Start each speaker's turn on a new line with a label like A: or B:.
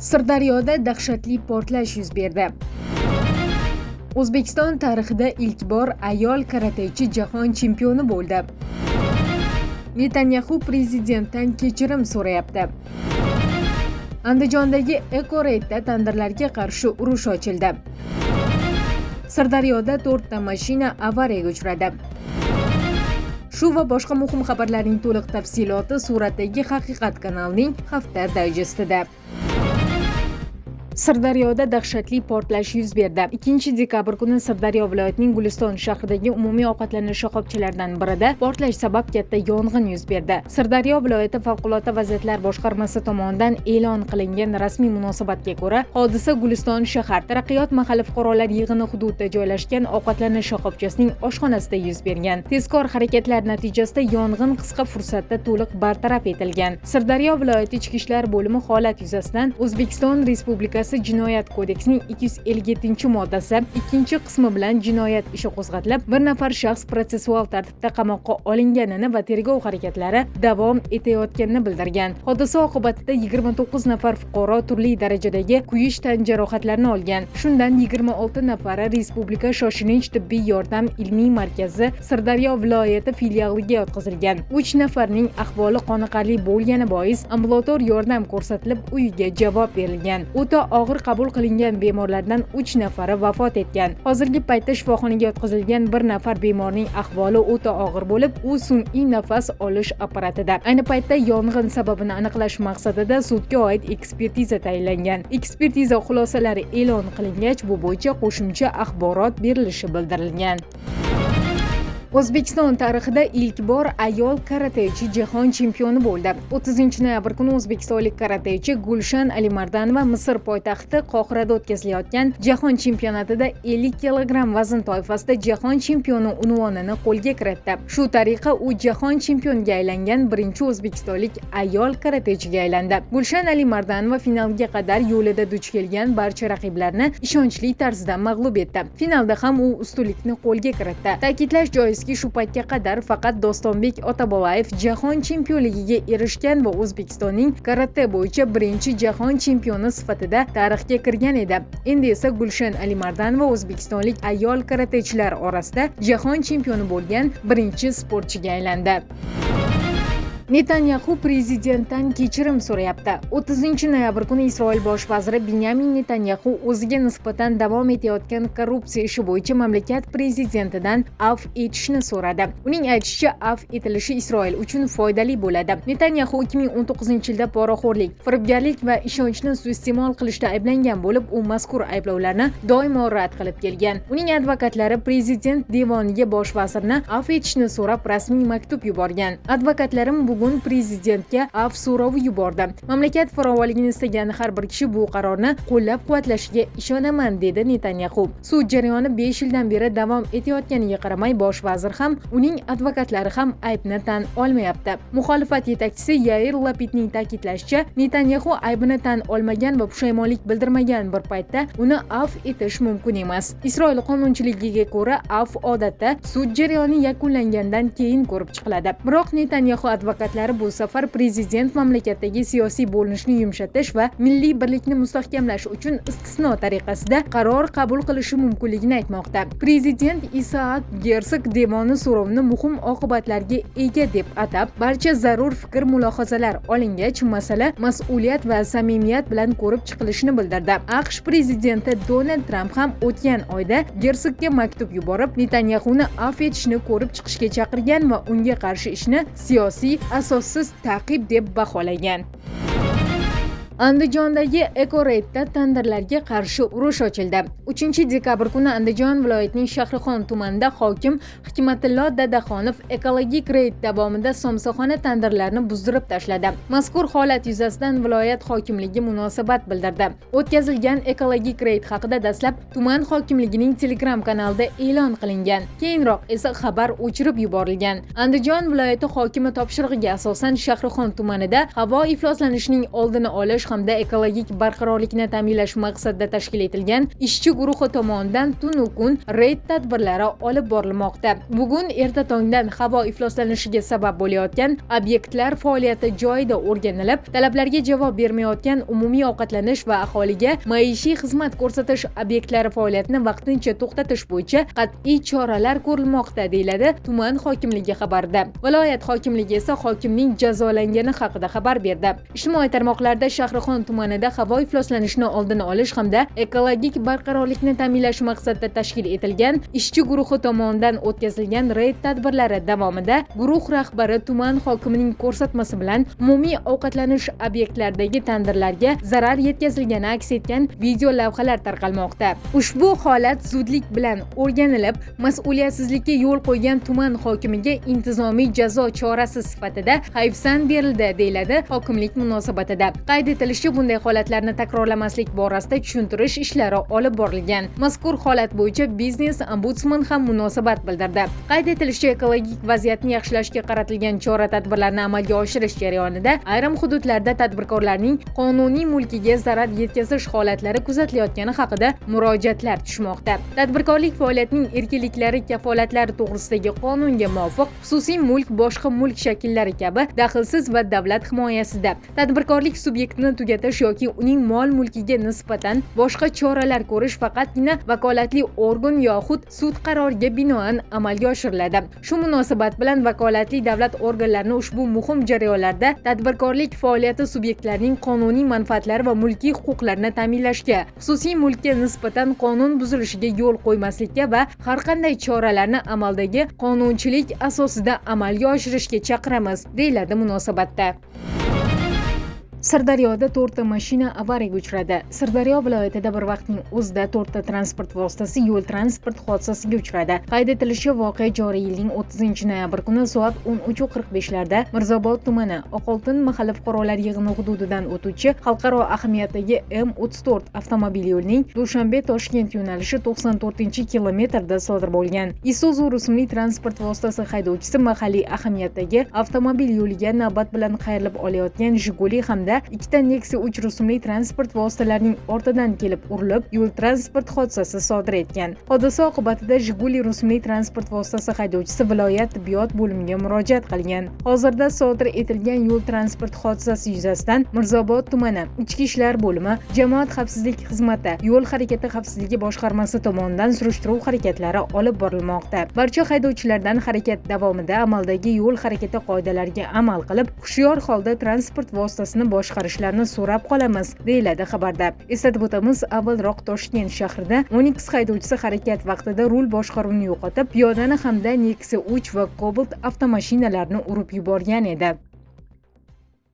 A: Sirdaryoda dahshatli portlash yuz berdi. O'zbekiston tarixida ilk bor ayol karatechi jahon chempioni bo'ldi. Netanyaxu prezidentdan kechirim so'rayapti. Andijondagi Eko-reydda tandirlarga qarshi urush ochildi. Sirdaryoda to'rtta mashina avariyaga uchradi. Shu va boshqa muhim xabarlarning to'liq tafsiloti "Suratdagi haqiqat" kanalining hafta dayjestida. Sirdaryoda dahshatli portlash yuz berdi. 2 dekabr kuni Sirdaryo viloyatining Guliston shahridagi umumiy ovqatlanish shoxobchalaridan birida portlash sabab katta yong'in yuz berdi. Sirdaryo viloyati favqulodda vaziyatlar boshqarmasi tomonidan e'lon qilingan rasmiy munosabatga ko'ra, hodisa Guliston shahar Taraqqiyot mahalla fuqarolar yig'ini hududida joylashgan ovqatlanish shoxobchasining oshxonasida yuz bergan. Tezkor harakatlar natijasida yong'in qisqa fursatda to'liq bartaraf etilgan. Sirdaryo viloyati Ichki ishlar bo'limi holat yuzasidan O'zbekiston Respublikasi Jinoyat kodeksining 257-moddasi ikkinchi qismi bilan jinoyat ishi qo'zg'atilib, bir nafar shaxs protsessual tartibda qamoqqa olinganini va tergov harakatlari davom etayotganini bildirgan. Hodisa oqibatida 29 nafar fuqaro turli darajadagi kuyish tan jarohatlarini olgan. Shundan 26 nafari Respublika shoshilinch tibbiy yordam ilmiy markazi Sirdaryo viloyati filialiga yotqizilgan. 3 nafarning ahvoli qoniqarli bo'lgani bois ambulator yordam ko'rsatilib, uyiga javob berilgan. O'ta og'ir qabul qilingan bemorlardan 3 nafari vafot etgan. Hozirgi paytda shifoxonaga yotqizilgan bir nafar bemorning ahvoli o'ta og'ir bo'lib, u sun'iy nafas olish apparatida. Ayni paytda yong'in sababini aniqlash maqsadida sudga oid ekspertiza tayinlangan. Ekspertiza xulosalari e'lon qilingach, bu bo'yicha qo'shimcha axborot berilishi bildirilgan. O'zbekiston tarixida ilk bor ayol karatechi jahon chempioni bo'ldi. 30 noyabr kuni o'zbekistonlik karatechi Gulshan Alimardonova Misr poytaxti Qohirada o'tkazilayotgan jahon chempionatida 50 kilogramm vazn toifasida jahon chempioni unvonini qo'lga kiritdi. Shu tariqa u jahon chempioniga aylangan birinchi o'zbekistonlik ayol karatechiga aylandi. Gulshan Alimardonova finalga qadar yo'lida duch kelgan barcha raqiblarni ishonchli tarzda mag'lub etdi. Finalda ham u ustunlikni qo'lga kiritdi. Ta'kidlash joizki, shu paytga qadar faqat Dostonbek Otabolayev jahon chempionligiga erishgan va O'zbekistonning karate bo'yicha birinchi jahon chempioni sifatida tarixga kirgan edi. Endi esa Gulshan Alimardonova o'zbekistonlik ayol karatechilar orasida jahon chempioni bo'lgan birinchi sportchiga aylandi. Netanyaxu prezidentdan kechirim so'rayapti. 30 noyabr kuni Isroil bosh vaziri Binyamin Netanyaxu o'ziga nisbatan davom etayotgan korrupsiya ishi bo'yicha mamlakat prezidentidan afv etishni so'radi. Uning aytishicha, afv etilishi Isroil uchun foydali bo'ladi. Netanyaxu 2019 yilda poraxo'rlik, firibgarlik va ishonchni suiiste'mol qilishda ayblangan bo'lib, u mazkur ayblovlarni doimo rad qilib kelgan. Uning advokatlari prezident devoniga bosh vazirni afv etishni so'rab rasmiy maktub yuborgan. "Advokatlarim bugun prezidentga afv so'rovi yubordi. Mamlakat farovonligini istagan har bir kishi bu qarorni qo'llab-quvvatlashiga ishonaman", dedi Netanyaxu. Sud jarayoni 5 yildan beri davom etayotganiga qaramay, bosh vazir ham, uning advokatlari ham aybni tan olmayapti. Muxolifat yetakchisi Yair Lapidning ta'kidlashicha, Netanyaxu aybini tan olmagan va pushaymonlik bildirmagan bir paytda uni afv etish mumkin emas. Isroil qonunchiligiga ko'ra, afv odatda sud jarayoni yakunlangandan keyin ko'rib chiqiladi. Biroq Netanyaxu advokatlari bu safar prezident mamlakatdagi siyosiy bo'linishni yumshatish va milliy birlikni mustahkamlash uchun istisno tariqasida qaror qabul qilishi mumkinligini aytmoqda. Prezident Isaak Gersog devoni so'rovni muhim oqibatlarga ega deb atab, barcha zarur fikr mulohazalar olingach, masala mas'uliyat va samimiyat bilan ko'rib chiqilishini bildirdi. AQSh prezidenti Donald Tramp ham o'tgan oyda Gersogga maktub yuborib, Netanyaxuni afv etishni ko'rib chiqishga chaqirgan va unga qarshi ishni siyosiy asossiz ta'qib deb baholagan. Andijondagi Ekoreydda tandirlarga qarshi urush ochildi. 3 dekabr kuni Andijon viloyatining Shahrixon tumanida hokim Hikmatillo Dadaxonov ekologik reyd davomida somsaxona tandirlarini buzdirib tashladi. Mazkur holat yuzasidan viloyat hokimligi munosabat bildirdi. O'tkazilgan ekologik reyd haqida dastlab tuman hokimligining Telegram kanalida e'lon qilingan. Keyinroq esa xabar o'chirib yuborilgan. Andijon viloyati hokimi topshirig'iga asosan Shahrixon tumanida havo ifloslanishining oldini olish hamda ekologik barqarorlikni ta'minlash maqsadida tashkil etilgan ishchi guruhi tomonidan tunu kun reyd tadbirlari olib borilmoqda. Bugun erta tongdan havo ifloslanishiga sabab bo'layotgan obyektlar faoliyati joyida o'rganilib, talablarga javob bermayotgan umumiy ovqatlanish va aholiga maishiy xizmat ko'rsatish obyektlari faoliyatini vaqtincha to'xtatish bo'yicha qat'iy choralar ko'rilmoqda, deyiladi tuman hokimligi xabarida. Viloyat hokimligi esa hokimning jazolangani haqida xabar berdi. Ijtimoiy tarmoqlarda Shahrixon tumanida havo ifloslanishini oldini olish hamda ekologik barqarorlikni ta'minlash maqsadida tashkil etilgan ishchi guruhi tomonidan o'tkazilgan reyd tadbirlari davomida guruh rahbari tuman hokimining ko'rsatmasi bilan umumiy ovqatlanish obyektlaridagi tandirlarga zarar yetkazilgani aks etgan video lavhalar tarqalmoqda. Ushbu holat zudlik bilan o'rganilib, mas'uliyatsizlikka yo'l qo'ygan tuman hokimiga intizomiy jazo chorasi sifatida hayfsan berildi, deyiladi hokimlik munosabatida. Qayd etilishicha, bunday holatlarni takrorlamaslik borasida tushuntirish ishlari olib borilgan. Mazkur holat bo'yicha biznes ombudsman ham munosabat bildirdi. Qayd etilishicha, ekologik vaziyatni yaxshilashga qaratilgan chora-tadbirlarni amalga oshirish jarayonida ayrim hududlarda tadbirkorlarning qonuniy mulkiga zarar yetkazish holatlari kuzatilayotgani haqida murojaatlar tushmoqda. Tadbirkorlik faoliyatining erkinliklari kafolatlari to'g'risidagi qonunga muvofiq, xususiy mulk boshqa mulk shakllari kabi daxlsiz va davlat himoyasida. Tadbirkorlik subyektini tugatish yoki uning mol-mulkiga nisbatan boshqa choralar ko'rish faqatgina vakolatli organ yoxud sud qaroriga binoan amalga oshiriladi. Shu munosabat bilan vakolatli davlat organlarini ushbu muhim jarayonlarda tadbirkorlik faoliyati subyektlarining qonuniy manfaatlari va mulkiy huquqlarini ta'minlashga, xususiy mulkka nisbatan qonun buzilishiga yo'l qo'ymaslikka va har qanday choralarni amaldagi qonunchilik asosida amalga oshirishga chaqiramiz, deyiladi munosabatda. Sirdaryoda 4 ta mashina avariyaga uchradi. Sirdaryo viloyatida bir vaqtning o'zida 4 ta transport vositasi yo'l transport hodisasiga uchradi. Qayd etilishicha, voqea joriy yilning 30-noyabr kuni soat 13:45 larda Mirzobod tumani Oqoltin mahalla fuqarolar yig'ini hududidan o'tuvchi xalqaro ahamiyatdagi M34 avtomobil yo'lining Dushanbe-Toshkent yo'nalishi 94-kilometrda sodir bo'lgan. Isuzu rusumli transport vositasi haydovchisi mahalliy ahamiyatdagi avtomobil yo'liga navbat bilan qayrilib olayotgan Jiguli hamda ikkita Nexia 3 rusumli transport vositalarining ortidan kelib urilib, yo'l transport hodisasi sodir etgan. Hodisa oqibatida Jiguli rusumli transport vositasi haydovchisi viloyat tibbiyot bo'limiga murojaat qilgan. Hozirda sodir etilgan yo'l transport hodisasi yuzasidan Mirzobod tumani Ichki ishlar bo'limi, Jamoat xavfsizlik xizmati, Yo'l harakati xavfsizligi boshqarmasi tomonidan surishtiruv harakatlari olib borilmoqda. Barcha haydovchilardan harakat davomida amaldagi yo'l harakati qoidalariga amal qilib, hushyor holda transport vositasini boshqarishlarini so'rab qolamiz, deyiladi xabarda. Eslatib o'tamiz, avvalroq Toshkent shahrida Onix haydovchisi harakat vaqtida rul boshqaruvini yo'qotib, piyodani hamda Nexia 3 va Cobalt avtomashinalarini urib yuborgan edi.